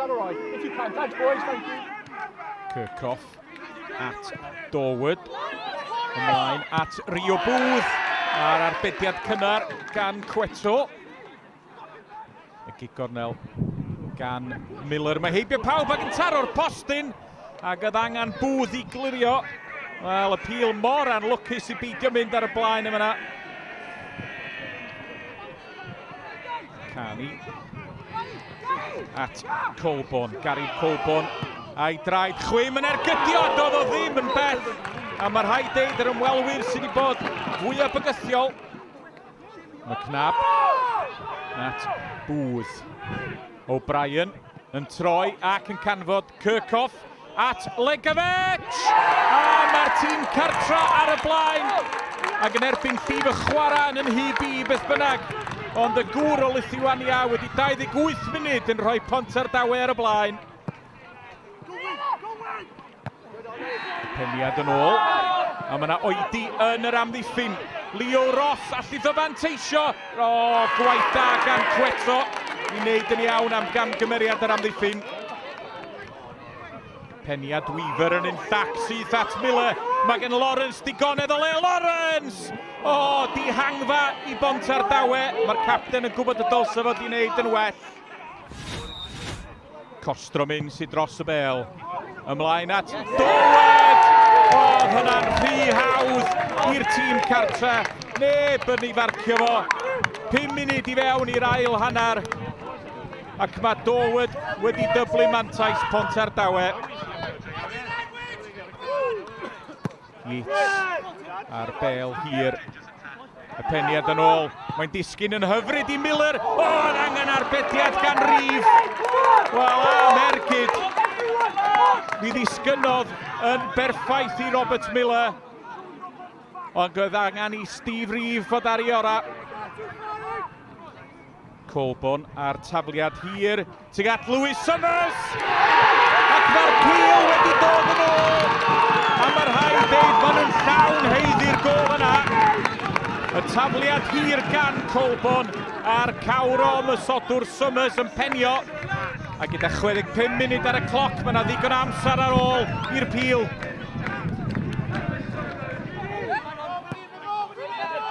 that all right? If you can. Thanks, boys. Thank you. Kirchhoff at Dorwood. Ymlaen at Rio Booth. A'r arbediad cynnar gan Cueto. Y gig gornel gan Miller. Mae heibio pawb ac yn taro'r postyn. Ac oedd angen bwdd i glirio. Wel, y pil mor anlwcus i beidio mynd ar y blaen yma. Cani at Colborn. Gary Colborn a'i draed chwim yn ergydio. Doedd o ddim yn bell. A mae rhaid deud yr ymwelwyr sydd wedi bod fwyaf bygythiol. McNabb at Booth. O'Brien yn troi ac yn canfod Kirchhoff at Legovic! A mae'r tîm cartra ar y blaen ac yn erbyn llif y chwarae yn yn hyb i beth bynnag. Ond y gŵr o Lithuania wedi 28 munud yn rhoi Pontardawe ar y blaen. Peniad yn ôl. A mae yna oedi yn yr amddiffyn. Leo Ross allu ddyfanteisio. O, gwaith da gan Cueto i wneud yn iawn am gamgymeriad yr amddiffyn. Peniad Weaver yn un llac syth at Miller. Mae gen Lawrence digonedd o le. Lawrence! O, dihangfa i Bontardawe. Mae'r capten yn gwybod y dylse fod i wneud yn well. Kostromin sydd dros y bel. Ymlaen at Dowed! Oedd hwnna'n rhy hawdd i'r tîm cartre. Neb yn ei farcio fo. 5 munud i fewn i'r ail hanner. Ac mae Dorwood wedi dyblu mantais Pontardawe. Yeats a'r bel hir. Y peniad yn ôl. Mae'n disgyn yn hyfryd i Miller. O, oh, angen arbediad gan Rif. Wel, am ergyd. Mi ddisgynnodd yn berffaith i Robert Miller. Ond oedd angen i Steve Reeve fod ar ei orau. Colborn a'r tafliad hir tuag at Lewis Summers! Ac mae'r pil wedi dod yn ôl! A mae rhaid deud maen nhw'n llawn heiddi'r gol yna. Y tafliad hir gan Colborn a'r cawr o ymosodwr Summers yn penio. A gyda 65 munud ar y cloc, mae yna ddigon o amser ar ôl i'r pil.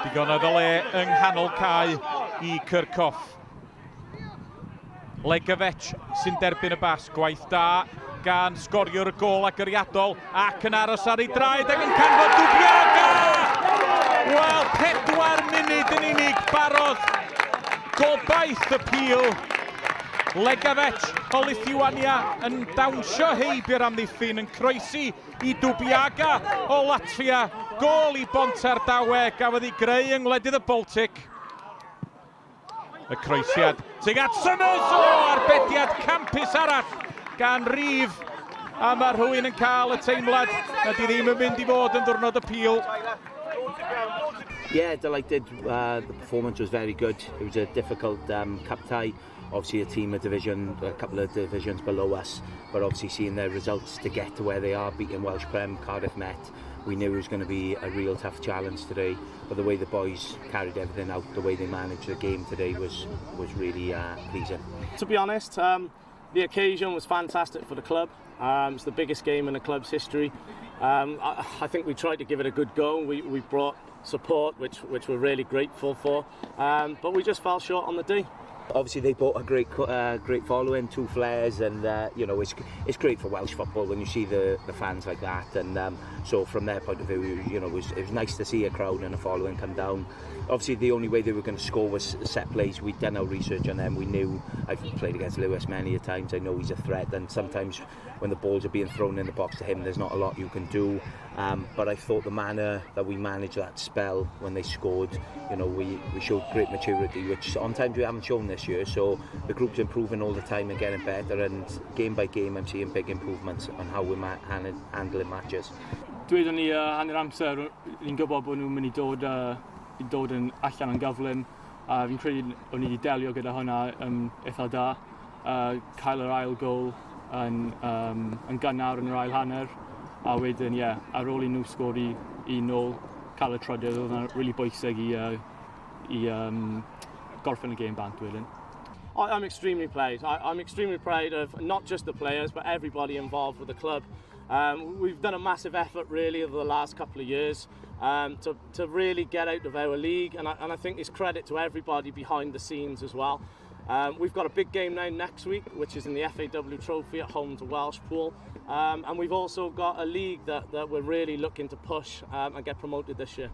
Digonedd o le yng nghanol cae i Kirchhoff. Legovic sy'n derbyn y bas, gwaith da gan sgoriwr y gol agoriadol ac yn aros ar ei draed ac yn canfod Dubiaga! Wel, pedwar munud yn unig barodd gobaith y pil. Legovic o Lithuania yn dawnsio heibio'r amddiffyn yn croesi i Dubiaga o Latfia, gôl i Bontardawe gafodd ei greu yng ngwledydd y Baltic. Y croesiad tuag at Summers, o, arbediad campus arall gan Rif, a mae rhywun yn cael y teimlad nad i ddim yn mynd i fod yn ddwrnod y pil. Yeah, delighted. The performance was very good. It was a difficult cup tie. Obviously a team a division, a couple of divisions below us, but obviously seeing their results to get to where they are, beating Welsh Prem, Cardiff Met, we knew it was going to be a real tough challenge today. But the way the boys carried everything out, the way they managed the game today was, was really pleasing. To be honest, the occasion was fantastic for the club. It's the biggest game in the club's history. I, I think we tried to give it a good go. We, we brought support, which, which we're really grateful for. But we just fell short on the day. Obviously they bought a great great following, two flares, and you know it's it's great for Welsh football when you see the the fans like that. And so from their point of view, you know, it was, it was nice to see a crowd and a following come down. Obviously the only way they were going to score was set plays. We'd done our research on them. We knew I've played against Lewis many a times. I know he's a threat, and sometimes when the balls are being thrown in the box to him, there's not a lot you can do. But I thought the manner that we managed that spell when they scored, you know, we, we showed great maturity, which sometimes we haven't shown this year. So the group's improving all the time and getting better, and game by game I'm seeing big improvements on how we're handling matches. Dwedon ni hanner amser, ni'n gwybod bod nhw'n mynd i dod, i dod yn allan yn gyflym, a fi'n credu o'n ni wedi delio gyda hwnna yn eitha da. Cael yr ail gol yn, um, yn gynnar yn yr ail hanner, a wedyn, ie, yeah, ar ôl i nhw sgori 1-0, cael y trydydd, oedd hwnna'n really bwysig i, i um, gorffen y gêm bant wedyn. I'm extremely proud. I'm extremely proud of not just the players, but everybody involved with the club. We've done a massive effort really over the last couple of years to really get out of our league, and I think it's credit to everybody behind the scenes as well. We've got a big game now next week, which is in the FAW Trophy at home to Welshpool. And we've also got a league that we're really looking to push and get promoted this year.